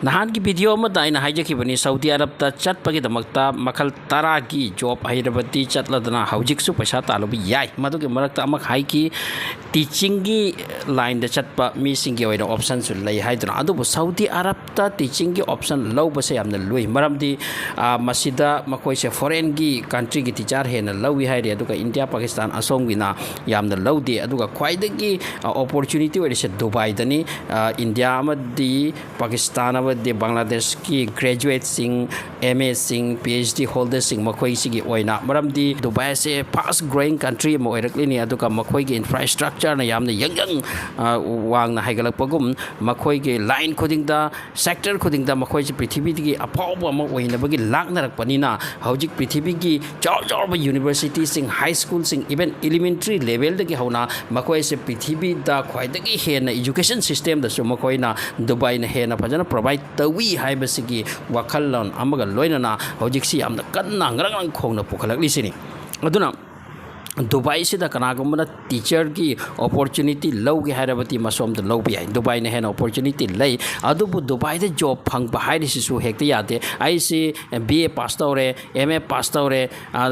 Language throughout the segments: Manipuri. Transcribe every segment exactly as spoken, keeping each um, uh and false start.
ꯅꯍꯥꯟꯒꯤ ꯚꯤꯗꯤꯑꯣ ꯑꯃꯗ ꯑꯩꯅ ꯍꯥꯏꯖꯈꯤꯕꯅꯤ, ꯁꯥꯎꯗꯤ ꯑꯔꯕꯇ ꯆꯠꯄꯒꯤꯗꯃꯛꯇ ꯃꯈꯜ ꯇꯔꯥꯒꯤ ꯖꯣꯕ ꯍꯩꯔꯕꯗꯤ ꯆꯠꯂꯗꯅ ꯍꯧꯖꯤꯛꯁꯨ ꯄꯩꯁꯥ ꯇꯥꯜꯂꯨꯕ ꯌꯥꯏ꯫ ꯃꯗꯨꯒꯤ ꯃꯔꯛꯇ ꯑꯃꯈꯛ ꯍꯥꯏꯈꯤ, ꯇꯤꯆꯤꯡꯒꯤ ꯂꯥꯏꯟꯗ ꯆꯠꯄ ꯃꯤꯁꯤꯡꯒꯤ ꯑꯣꯏꯅ ꯑꯣꯞꯁꯟꯁꯨ ꯂꯩ ꯍꯥꯏꯗꯨꯅ꯫ ꯑꯗꯨꯕꯨ ꯁꯥꯎꯗꯤ ꯑꯔꯕꯇ ꯇꯤꯆꯤꯡꯒꯤ ꯑꯣꯞꯁꯟ ꯂꯧꯕꯁꯦ ꯌꯥꯝꯅ ꯂꯨꯏ, ꯃꯔꯝꯗꯤ, ꯑ, ꯃꯁꯤꯗ ꯃꯈꯣꯏꯁꯦ ꯐꯣꯔꯦꯟꯒꯤ ꯀꯟꯇ꯭ꯔꯤꯒꯤ ꯇꯤꯆꯔ ꯍꯦꯟꯅ ꯂꯧꯏ ꯍꯥꯏꯔꯤ, ꯑꯗꯨꯒ ꯏꯟꯗꯤꯌꯥ, ꯄꯥꯀꯤꯁꯇꯥꯟ ꯑꯁꯣꯝꯒꯤꯅ ꯌꯥꯝꯅ ꯂꯧꯗꯦ꯫ ꯑꯗꯨꯒ ꯈ꯭ꯋꯥꯏꯗꯒꯤ, ꯑ, ꯑꯣꯄꯣꯔꯆꯨꯅꯤꯇꯤ ꯑꯣꯏꯔꯤꯁꯦ ꯗꯨꯕꯥꯏꯗꯅꯤ꯫ ꯑ, ꯏꯟꯗꯤꯌꯥ ꯑꯃꯗꯤ ꯄꯥꯀꯤꯁꯇꯥꯟ ꯑꯃꯗꯤ ꯕꯪꯒ꯭ꯂꯥꯗꯦꯁꯀꯤ ꯒ꯭ꯔꯦꯖꯨꯋꯦꯠꯁꯤꯡ, ꯑꯦꯝ ꯑꯦꯁꯤꯡ, ꯄꯤ ꯑꯩꯆ ꯗꯤ ꯍꯣꯜꯗꯔꯁꯤꯡ, ꯃꯈꯣꯏꯁꯤꯒꯤ ꯑꯣꯏꯅ, ꯃꯔꯝꯗꯤ ꯗꯨꯕꯥꯏ ꯑꯁꯦ ꯐꯥꯁ ꯒ꯭ꯔꯣꯋꯤꯡ ꯀꯟꯇ꯭ꯔꯤ ꯑꯃ ꯑꯣꯏꯔꯛꯂꯤꯅꯤ, ꯑꯗꯨꯒ ꯃꯈꯣꯏꯒꯤ ꯏꯟꯐ꯭ꯔꯥꯁ꯭ꯇ꯭ꯔꯛꯆꯔꯅ ꯌꯥꯝꯅ ꯌꯪ ꯌꯪ, ꯑ, ꯋꯥꯡꯅ ꯍꯥꯏꯒꯠꯂꯛꯄꯒꯨꯝ, ꯃꯈꯣꯏꯒꯤ ꯂꯥꯏꯟ ꯈꯨꯗꯤꯡꯗ, ꯁꯦꯛꯇꯔ ꯈꯨꯗꯤꯡꯗ ꯃꯈꯣꯏꯁꯤ ꯄ꯭ꯔꯤꯊꯤꯕꯤꯗꯒꯤ ꯑꯐꯥꯎꯕ ꯑꯃ ꯑꯣꯏꯅꯕꯒꯤ ꯂꯥꯛꯅꯔꯛꯄꯅꯤꯅ, ꯍꯧꯖꯤꯛ ꯄ꯭ꯔꯤꯊꯤꯕꯤꯒꯤ ꯆꯥꯎ ꯆꯥꯎꯔꯕ ꯌꯨꯅꯤꯚꯔꯁꯤꯇꯤꯁꯤꯡ, ꯍꯥꯏ ꯁ꯭ꯀꯨꯜꯁꯤꯡ, even ꯏꯂꯤꯃꯦꯟꯇ꯭ꯔꯤ ꯂꯦꯚꯦꯜꯗꯒꯤ ꯍꯧꯅ ꯃꯈꯣꯏꯁꯦ ꯄ꯭ꯔꯤꯊꯤꯕꯤꯗ ꯈ꯭ꯋꯥꯏꯗꯒꯤ ꯍꯦꯟꯅ ꯏꯖꯨꯀꯦꯁꯟ ꯁꯤꯁꯇꯦꯝꯗꯁꯨ ꯃꯈꯣꯏꯅ, ꯗꯨꯕꯥꯏꯅ ꯍꯦꯟꯅ ꯐꯖꯅ ꯄ꯭ꯔꯣꯚꯥꯏꯗ ꯇꯧꯏ ꯍꯥꯏꯕꯁꯤꯒꯤ ꯋꯥꯈꯜꯂꯣꯟ ꯑꯃꯒ ꯂꯣꯏꯅꯅ ꯍꯧꯖꯤꯛꯁꯤ ꯌꯥꯝꯅ ꯀꯟꯅ ꯉꯔꯪ ꯉꯔꯪ ꯈꯣꯡꯅ ꯄꯨꯈꯠꯂꯛꯂꯤꯁꯤꯅꯤ꯫ ꯑꯗꯨꯅ ꯗꯨꯕꯥꯏꯁꯤꯗ ꯀꯅꯥꯒꯨꯝꯕꯅ ꯇꯤꯆꯔꯒꯤ ꯑꯣꯄꯣꯔꯆꯨꯅꯤꯇꯤ ꯂꯧꯒꯦ ꯍꯥꯏꯔꯕꯗꯤ ꯃꯁꯣꯝꯗ ꯂꯧꯕ ꯌꯥꯏ, ꯗꯨꯕꯥꯏꯅ ꯍꯦꯟꯅ ꯑꯣꯄꯣꯔꯆꯨꯅꯤꯇꯤ ꯂꯩ꯫ ꯑꯗꯨꯕꯨ ꯗꯨꯕꯥꯏꯗ ꯖꯣꯕ ꯐꯪꯕ ꯍꯥꯏꯔꯤꯁꯤꯁꯨ ꯍꯦꯛꯇ ꯌꯥꯗꯦ꯫ ꯑꯩꯁꯤ ꯕꯤ ꯑꯦ ꯄꯥꯁ ꯇꯧꯔꯦ, ꯑꯦꯝ ꯑꯦ ꯄꯥꯁ ꯇꯧꯔꯦ,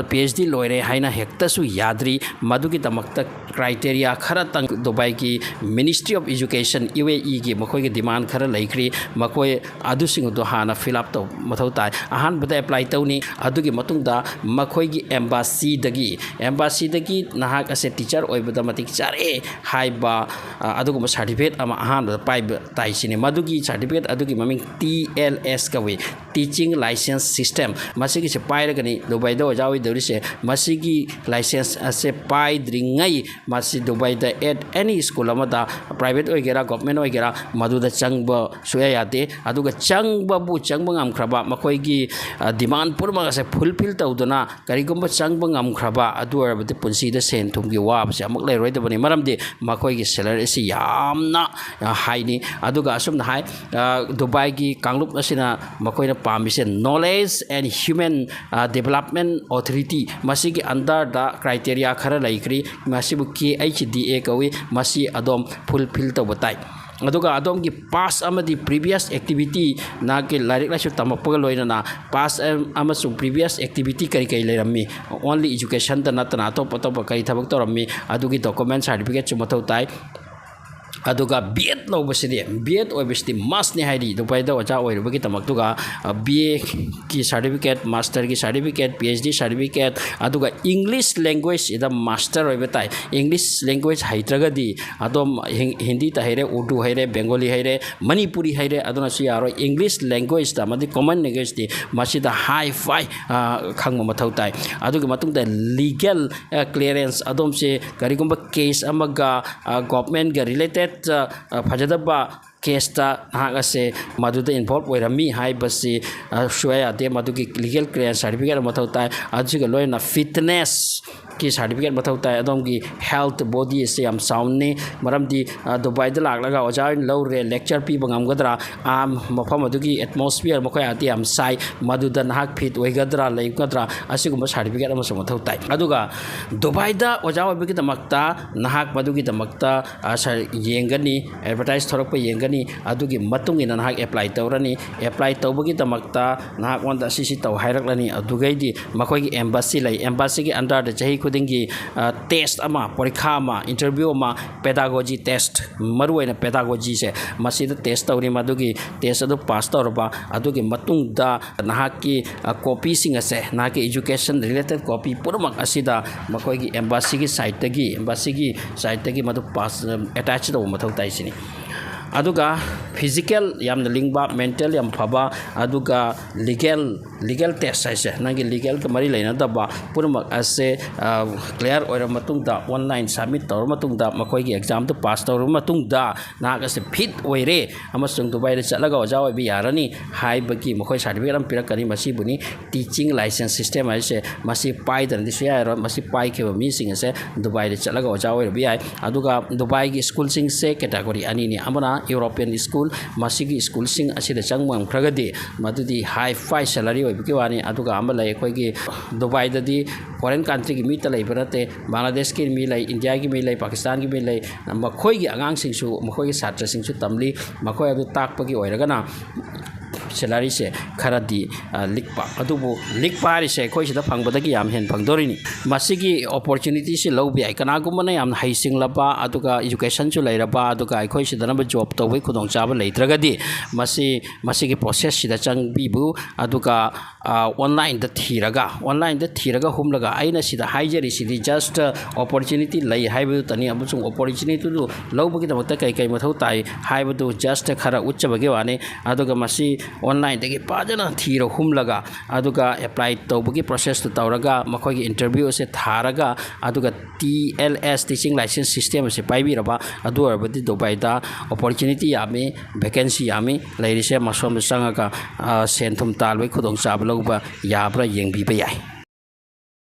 ꯄꯤ ꯑꯩꯆ ꯗꯤ ꯂꯣꯏꯔꯦ ꯍꯥꯏꯅ ꯍꯦꯛꯇꯁꯨ ꯌꯥꯗ꯭ꯔꯤ꯫ ꯃꯗꯨꯒꯤꯗꯃꯛꯇ ꯀ꯭ꯔꯥꯏꯇꯦꯔꯤꯌꯥ ꯈꯔꯇꯪ ꯗꯨꯕꯥꯏꯒꯤ ministry of education, U A ꯏꯒꯤ, ꯃꯈꯣꯏꯒꯤ ꯗꯤꯃꯥꯟ ꯈꯔ ꯂꯩꯈ꯭ꯔꯤ꯫ ꯃꯈꯣꯏ ꯑꯗꯨꯁꯤꯡ ꯑꯗꯨ ꯍꯥꯟꯅ ꯐꯤꯜ ꯑꯞ ꯇꯧꯕ ꯃꯊꯧ ꯇꯥꯏ꯫ ꯑꯍꯥꯟꯕꯗ ꯑꯦꯄ꯭ꯂꯥꯏ ꯇꯧꯅꯤ, ꯑꯗꯨꯒꯤ ꯃꯇꯨꯡꯗ ꯃꯈꯣꯏꯒꯤ ꯑꯦꯝꯕꯥꯁꯤꯗꯒꯤ, ꯑꯦꯝꯕꯥꯁꯤꯗꯒꯤ ꯅꯍꯥꯛ ꯑꯁꯦ ꯇꯤꯆꯔ ꯑꯣꯏꯕꯗ ꯃꯇꯤꯛ ꯆꯥꯔꯦ ꯍꯥꯏꯕ, ꯑ, ꯑꯗꯨꯒꯨꯝꯕ ꯁꯥꯔꯇꯤꯐꯤꯀꯦꯠ ꯑꯃ ꯑꯍꯥꯟꯕꯗ ꯄꯥꯏꯕ ꯇꯥꯏ ꯁꯤꯅꯤ꯫ ꯃꯗꯨꯒꯤ ꯁꯥꯔꯇꯤꯐꯤꯀꯦꯠ ꯑꯗꯨꯒꯤ ꯃꯃꯤꯡ ꯇꯤ ꯑꯦꯜ ꯑꯦꯁ ꯀꯧꯏ, ꯇꯤꯆꯤꯡ ꯂꯥꯏꯁꯦꯟꯁ ꯁꯤꯁꯇꯦꯝ꯫ ꯃꯁꯤꯒꯤꯁꯦ ꯄꯥꯏꯔꯒꯅꯤ ꯗꯨꯕꯥꯏꯗ ꯑꯣꯖꯥ ꯑꯣꯏꯗꯧꯔꯤꯁꯦ꯫ ꯃꯁꯤꯒꯤ ꯂꯥꯏꯁꯦꯟꯁ ꯑꯁꯦ ꯄꯥꯏꯗ꯭ꯔꯤꯉꯩ ꯃꯁꯤ ꯗꯨꯕꯥꯏꯗ at any school ꯑꯃꯗ, ꯄ꯭ꯔꯥꯏꯚꯦꯠ ꯑꯣꯏꯒꯦꯔꯥ, ꯒꯣꯚꯔꯟꯃꯦꯟ ꯑꯣꯏꯒꯦꯔꯥ, ꯃꯗꯨꯗ ꯆꯪꯕ ꯁꯨꯡꯌꯥ ꯌꯥꯗꯦ꯫ ꯑꯗꯨꯒ ꯆꯪꯕꯕꯨ ꯆꯪꯕ ꯉꯝꯈ꯭ꯔꯕ, ꯃꯈꯣꯏꯒꯤ, ꯑ, ꯗꯤꯃꯥꯟ ꯄꯨꯝꯅꯃꯛ ꯑꯁꯦ ꯐꯨꯜꯐꯤꯜ ꯇꯧꯗꯨꯅ ꯀꯔꯤꯒꯨꯝꯕ ꯆꯪꯕ ꯉꯝꯈ꯭ꯔꯕ, ꯑꯗꯨ ꯑꯣꯏꯔꯕꯗꯤ ꯄꯨꯟꯁꯤꯗ ꯁꯦꯟ ꯊꯨꯝꯒꯤ ꯋꯥꯕꯁꯦ ꯑꯃꯨꯛ ꯂꯩꯔꯣꯏꯗꯕꯅꯤ꯫ ꯃꯔꯝꯗꯤ ꯃꯈꯣꯏꯒꯤ ꯁꯦꯂꯔꯤ ꯑꯁꯤ ꯌꯥꯝꯅ, ꯑ, ꯍꯥꯏꯅꯤ꯫ ꯑꯗꯨꯒ ꯑꯁꯨꯝꯅ ꯍꯥꯏ, ꯑ, ꯗꯨꯕꯥꯏꯒꯤ ꯀꯥꯡꯂꯨꯞ ꯑꯁꯤꯅ ꯃꯈꯣꯏꯅ ꯄꯥꯝꯃꯤꯁꯦ Knowledge and Human, ꯑ, Development Authority, ꯃꯁꯤꯒꯤ ꯑꯟꯗꯔꯗ ꯀ꯭ꯔꯥꯏꯇꯦꯔꯤꯌꯥ ꯈꯔ ꯂꯩꯈ꯭ꯔꯤ꯫ ꯃꯁꯤꯕꯨ ꯀꯦ ꯑꯩꯆ ꯗꯤ ꯑꯦ ꯀꯧꯏ꯫ ꯃꯁꯤ ꯑꯗꯣꯝ ꯐꯨꯜꯐꯤꯜ ꯇꯧꯕ ꯇꯥꯏ꯫ ꯑꯗꯨꯒ ꯑꯗꯣꯝꯒꯤ past ꯑꯃꯗꯤ previous activity, ꯅꯍꯥꯛꯀꯤ ꯂꯥꯏꯔꯤꯛ ꯂꯥꯏꯁꯨ ꯇꯝꯃꯛꯄꯒ ꯂꯣꯏꯅꯅ past ꯑꯃꯁꯨꯡ previous activity ꯀꯔꯤ ꯀꯔꯤ ꯂꯩꯔꯝꯃꯤ, only educationꯗ ꯅꯠꯇꯅ ꯑꯇꯣꯞ ꯑꯇꯣꯞꯄ ꯀꯔꯤ ꯊꯕꯛ ꯇꯧꯔꯝꯃꯤ, ꯑꯗꯨꯒꯤ document certificateꯁꯨ ꯃꯊꯧ ꯇꯥꯏ꯫ ꯑꯗꯨꯒ B.Ed ꯂꯧꯕꯁꯤꯗꯤ, B.Ed ꯑꯣꯏꯕꯁꯤꯗꯤ mustꯅꯤ, ꯍꯥꯏꯗꯤ ꯗꯨꯕꯥꯏꯗ ꯑꯣꯖꯥ ꯑꯣꯏꯔꯨꯕꯒꯤꯗꯃꯛꯇꯨꯒ, ꯑ, B.Aꯒꯤ certificate, masterꯒꯤ certificate, Ph.D certificate, ꯑꯗꯨꯒ English languageꯁꯤꯗ master ꯑꯣꯏꯕ ꯇꯥꯏ꯫ English language ꯍꯩꯇ꯭ꯔꯒꯗꯤ ꯑꯗꯣꯝ ꯍꯤꯡ-, ꯍꯤꯟꯗꯤꯇ ꯍꯩꯔꯦ, ꯎꯔꯗꯨ ꯍꯩꯔꯦ, ꯕꯦꯡꯒꯣꯂꯤ ꯍꯩꯔꯦ, ꯃꯅꯤꯄꯨꯔꯤ ꯍꯩꯔꯦ, ꯑꯗꯨꯅꯁꯨ ꯌꯥꯔꯣꯏ꯫ English languageꯇ ꯑꯃꯗꯤ common languageꯇꯤ ꯃꯁꯤꯗ high five, ꯑ, ꯈꯪꯕ ꯃꯊꯧ ꯇꯥꯏ꯫ ꯑꯗꯨꯒꯤ ꯃꯇꯨꯡꯗ legal, ꯑ, clearance, ꯑꯗꯣꯝꯁꯦ ꯀꯔꯤꯒꯨꯝꯕ case ꯑꯃꯒ, ꯑ, governmentꯒ related, ꯑ, ꯑ, ꯐꯖꯗꯕ caseꯇ ꯅꯍꯥꯛ ꯑꯁꯦ ꯃꯗꯨꯗ involve ꯑꯣꯏꯔꯝꯃꯤ ꯍꯥꯏꯕꯁꯤ, ꯑ, ꯁꯨꯌꯥ ꯌꯥꯗꯦ꯫ ꯃꯗꯨꯒꯤ legal clearance certificate ꯑꯃ ꯃꯊꯧ ꯇꯥꯏ꯫ ꯑꯗꯨꯒ ꯂꯣꯏꯅꯅ fitnessꯀꯤ certificate ꯃꯊꯧ ꯇꯥꯏ꯫ ꯑꯗꯣꯝꯒꯤ health, body ꯑꯁꯤ ꯌꯥꯝ soundꯅꯤ, ꯃꯔꯝꯗꯤ, ꯑ, ꯗꯨꯕꯥꯏꯗ ꯂꯥꯛꯂꯒ ꯑꯣꯖꯥ ꯑꯣꯏꯅ ꯂꯧꯔꯦ, lecture ꯄꯤꯕ ꯉꯝꯒꯗ꯭ꯔꯥ? ꯑꯥ, ꯃꯐꯝ ꯑꯗꯨꯒꯤ atmosphere, ꯃꯈꯣꯏ ꯑꯥꯗꯤ ꯌꯥꯝ ꯁꯥꯏ, ꯃꯗꯨꯗ ꯅꯍꯥꯛ fit ꯑꯣꯏꯒꯗ꯭ꯔꯥ, ꯂꯩꯒꯗ꯭ꯔꯥ? ꯑꯁꯤꯒꯨꯝꯕ certificate ꯑꯃꯁꯨ ꯃꯊꯧ ꯇꯥꯏ꯫ ꯑꯗꯨꯒ ꯗꯨꯕꯥꯏꯗ ꯑꯣꯖꯥ ꯑꯣꯏꯕꯒꯤꯗꯃꯛꯇ ꯅꯍꯥꯛ ꯃꯗꯨꯒꯤꯗꯃꯛꯇ, ꯑ, ꯁꯔ-, ꯌꯦꯡꯒꯅꯤ, advertise ꯊꯣꯔꯛꯄ ꯌꯦꯡꯒꯅꯤ, ꯑꯗꯨꯒꯤ ꯃꯇꯨꯡ ꯏꯟꯅ ꯅꯍꯥꯛ apply ꯇꯧꯔꯅꯤ꯫ Apply ꯇꯧꯕꯒꯤꯗꯃꯛꯇ ꯅꯍꯥꯛꯉꯣꯟꯗ ꯑꯁꯤꯁꯤ ꯇꯧ ꯍꯥꯏꯔꯛꯂꯅꯤ꯫ ꯑꯗꯨꯒꯩꯗꯤ ꯃꯈꯣꯏꯒꯤ embassy ꯂꯩ, embassyꯒꯤ underꯗ ꯆꯍꯤ ꯈꯨꯗꯤꯡꯒꯤ, ꯑ, test ꯑꯃ, ꯄꯔꯤꯈꯥ ꯑꯃ, interview ꯑꯃ, pedagogy test, ꯃꯔꯨꯑꯣꯏꯅ pedagogyꯁꯦ, ꯃꯁꯤꯗ test ꯇꯧꯅꯤ꯫ ꯃꯗꯨꯒꯤ test ꯑꯗꯨ pass ꯇꯧꯔꯕ ꯑꯗꯨꯒꯤ ꯃꯇꯨꯡꯗ ꯅꯍꯥꯛꯀꯤ, ꯑ, copyꯁꯤꯡ ꯑꯁꯦ, ꯅꯍꯥꯛꯀꯤ education related copy ꯄꯨꯝꯅꯃꯛ ꯑꯁꯤꯗ ꯃꯈꯣꯏꯒꯤ embassyꯒꯤ siteꯇꯒꯤ, embassyꯒꯤ siteꯇꯒꯤ ꯃꯗꯨ pass, ꯑ, attach ꯇꯧꯕ ꯃꯊꯧ ꯇꯥꯏ ꯁꯤꯅꯤ꯫ ꯑꯗꯨꯒ physical ꯌꯥꯝꯅ ꯂꯤꯡꯕ, mental ꯌꯥꯝ ꯐꯕ, ꯑꯗꯨꯒ legal, legal test ꯍꯥꯏꯁꯦ, ꯅꯪꯒꯤ legalꯒ ꯃꯔꯤ ꯂꯩꯅꯗꯕ ꯄꯨꯝꯅꯃꯛ ꯑꯁꯦ, ꯑ, clear ꯑꯣꯏꯔꯕ ꯃꯇꯨꯡꯗ, online submit ꯇꯧꯔꯕ ꯃꯇꯨꯡꯗ, ꯃꯈꯣꯏꯒꯤ examꯗꯨ pass ꯇꯧꯔꯕ ꯃꯇꯨꯡꯗ, ꯅꯍꯥꯛ ꯑꯁꯦ fit ꯑꯣꯏꯔꯦ ꯑꯃꯁꯨꯡ ꯗꯨꯕꯥꯏꯗ ꯆꯠꯂꯒ ꯑꯣꯖꯥ ꯑꯣꯏꯕ ꯌꯥꯔꯅꯤ ꯍꯥꯏꯕꯒꯤ ꯃꯈꯣꯏ certificate ꯑꯃ ꯄꯤꯔꯛꯀꯅꯤ꯫ ꯃꯁꯤꯕꯨꯅꯤ teaching license system ꯍꯥꯏꯁꯦ꯫ ꯃꯁꯤ ꯄꯥꯏꯗꯅꯗꯤ ꯁꯨꯡꯌꯥ ꯌꯥꯔꯣꯏ꯫ ꯃꯁꯤ ꯄꯥꯏꯈꯤꯕ ꯃꯤꯁꯤꯡ ꯑꯁꯦ ꯗꯨꯕꯥꯏꯗ ꯆꯠꯂꯒ ꯑꯣꯖꯥ ꯑꯣꯏꯔꯕ ꯌꯥꯏ꯫ ꯑꯗꯨꯒ ꯗꯨꯕꯥꯏꯒꯤ schoolꯁꯤꯡꯁꯦ category ꯑꯅꯤꯅꯤ, ꯑꯃꯅ ꯌꯨꯔꯣꯄꯤꯌꯟ ꯁ꯭ꯀꯨꯜ, ꯃꯁꯤꯒꯤ ꯁ꯭ꯀꯨꯜꯁꯤꯡ ꯑꯁꯤꯗ ꯆꯪꯕ ꯉꯝꯈ꯭ꯔꯒꯗꯤ ꯃꯗꯨꯗꯤ ꯍꯥꯏ ꯐꯥꯏ ꯁꯦꯂꯔꯤ ꯑꯣꯏꯕꯒꯤ ꯋꯥꯅꯤ꯫ ꯑꯗꯨꯒ ꯑꯃ ꯂꯩ, ꯑꯩꯈꯣꯏꯒꯤ ꯗꯨꯕꯥꯏꯗꯗꯤ ꯐꯣꯔꯦꯟ ꯀꯟꯇ꯭ꯔꯤꯒꯤ ꯃꯤꯇ ꯂꯩꯕ ꯅꯠꯇꯦ, ꯕꯪꯒ꯭ꯂꯥꯗꯦꯁꯀꯤ ꯃꯤ ꯂꯩ, ꯏꯟꯗꯤꯌꯥꯒꯤ ꯃꯤ ꯂꯩ, ꯄꯥꯀꯤꯁꯇꯥꯟꯒꯤ ꯃꯤ ꯂꯩ, ꯃꯈꯣꯏꯒꯤ ꯑꯉꯥꯡꯁꯤꯡꯁꯨ, ꯃꯈꯣꯏꯒꯤ ꯁꯥꯇ꯭ꯔꯁꯤꯡꯁꯨ ꯇꯝꯂꯤ꯫ ꯃꯈꯣꯏ ꯑꯗꯨ ꯇꯥꯛꯄꯒꯤ ꯑꯣꯏꯔꯒꯅ ꯁꯦꯂꯔꯤꯁꯦ ꯈꯔꯗꯤ, ꯑ, ꯂꯤꯛꯄ꯫ ꯑꯗꯨꯕꯨ ꯂꯤꯛꯄ ꯍꯥꯏꯔꯤꯁꯦ ꯑꯩꯈꯣꯏ ꯁꯤꯗ ꯐꯪꯕꯗꯒꯤ ꯌꯥꯝ ꯍꯦꯟꯅ ꯐꯪꯗꯣꯔꯤꯅꯤ꯫ ꯃꯁꯤꯒꯤ ꯑꯣꯄꯣꯔꯆꯨꯅꯤꯇꯤꯁꯤ ꯂꯧꯕ ꯌꯥꯏ꯫ ꯀꯅꯥꯒꯨꯝꯕꯅ ꯌꯥꯝꯅ ꯍꯩꯁꯤꯡꯂꯕ, ꯑꯗꯨꯒ ꯏꯖꯨꯀꯦꯁꯟꯁꯨ ꯂꯩꯔꯕ, ꯑꯗꯨꯒ ꯑꯩꯈꯣꯏ ꯁꯤꯗꯅꯕ ꯖꯣꯕ ꯇꯧꯕꯒꯤ ꯈꯨꯗꯣꯡꯆꯥꯕ ꯂꯩꯇ꯭ꯔꯒꯗꯤ, ꯃꯁꯤ, ꯃꯁꯤꯒꯤ ꯄ꯭ꯔꯣꯁꯦꯁꯁꯤꯗ ꯆꯪꯕꯤꯕꯨ꯫ ꯑꯗꯨꯒ, ꯑ, ꯑꯣꯟꯂꯥꯏꯟꯗ ꯊꯤꯔꯒ, ꯑꯣꯟꯂꯥꯏꯟꯗ ꯊꯤꯔꯒ ꯍꯨꯝꯂꯒ, ꯑꯩꯅ ꯁꯤꯗ ꯍꯥꯏꯖꯔꯤꯁꯤꯗꯤ ꯖꯁ ꯑꯣꯄꯣꯔꯆꯨꯅꯤꯇꯤ ꯂꯩ ꯍꯥꯏꯕꯗꯨꯇꯅꯤ, ꯑꯃꯁꯨꯡ ꯑꯣꯄꯣꯔꯆꯨꯅꯤꯇꯤꯗꯨ ꯂꯧꯕꯒꯤꯗꯃꯛꯇ ꯀꯩ ꯀꯩ ꯃꯊꯧ ꯇꯥꯏ ꯍꯥꯏꯕꯗꯨ ꯖꯁ ꯈꯔ ꯎꯠꯆꯕꯒꯤ ꯋꯥꯅꯤ꯫ ꯑꯗꯨꯒ ꯃꯁꯤ ꯑꯣꯟꯂꯥꯏꯟꯗꯒꯤ ꯐꯖꯅ ꯊꯤꯔ ꯍꯨꯝꯂꯒ, ꯑꯗꯨꯒ ꯑꯦꯄ꯭ꯂꯥꯏ ꯇꯧꯕꯒꯤ ꯄ꯭ꯔꯣꯁꯦꯁꯇꯨ ꯇꯧꯔꯒ, ꯃꯈꯣꯏꯒꯤ ꯏꯟꯇꯔꯚ꯭ꯌꯨ ꯑꯁꯦ ꯊꯥꯔꯒ, ꯑꯗꯨꯒ ꯇꯤ ꯑꯦꯜ ꯑꯦꯁ, ꯇꯤꯆꯤꯡ ꯂꯥꯏꯁꯦꯟꯁ ꯁꯤꯁꯇꯦꯝ ꯑꯁꯤ ꯄꯥꯏꯕꯤꯔꯕ, ꯑꯗꯨ ꯑꯣꯏꯔꯕꯗꯤ ꯗꯨꯕꯥꯏꯗ ꯑꯣꯄꯣꯔꯆꯨꯅꯤꯇꯤ ꯌꯥꯝꯃꯤ, ꯚꯦꯀꯦꯟꯁꯤ ꯌꯥꯝꯃꯤ꯫ ꯂꯩꯔꯤꯁꯦ ꯃꯁꯣꯝꯗ ꯆꯪꯉꯒ, ꯑ, ꯁꯦꯟ ꯊꯨꯝ ꯇꯥꯜꯕꯒꯤ ꯈꯨꯗꯣꯡꯆꯥꯕ ꯂꯧꯕ ꯌꯥꯕ꯭ꯔꯥ ꯌꯦꯡꯕꯤꯕ ꯌꯥꯏ꯫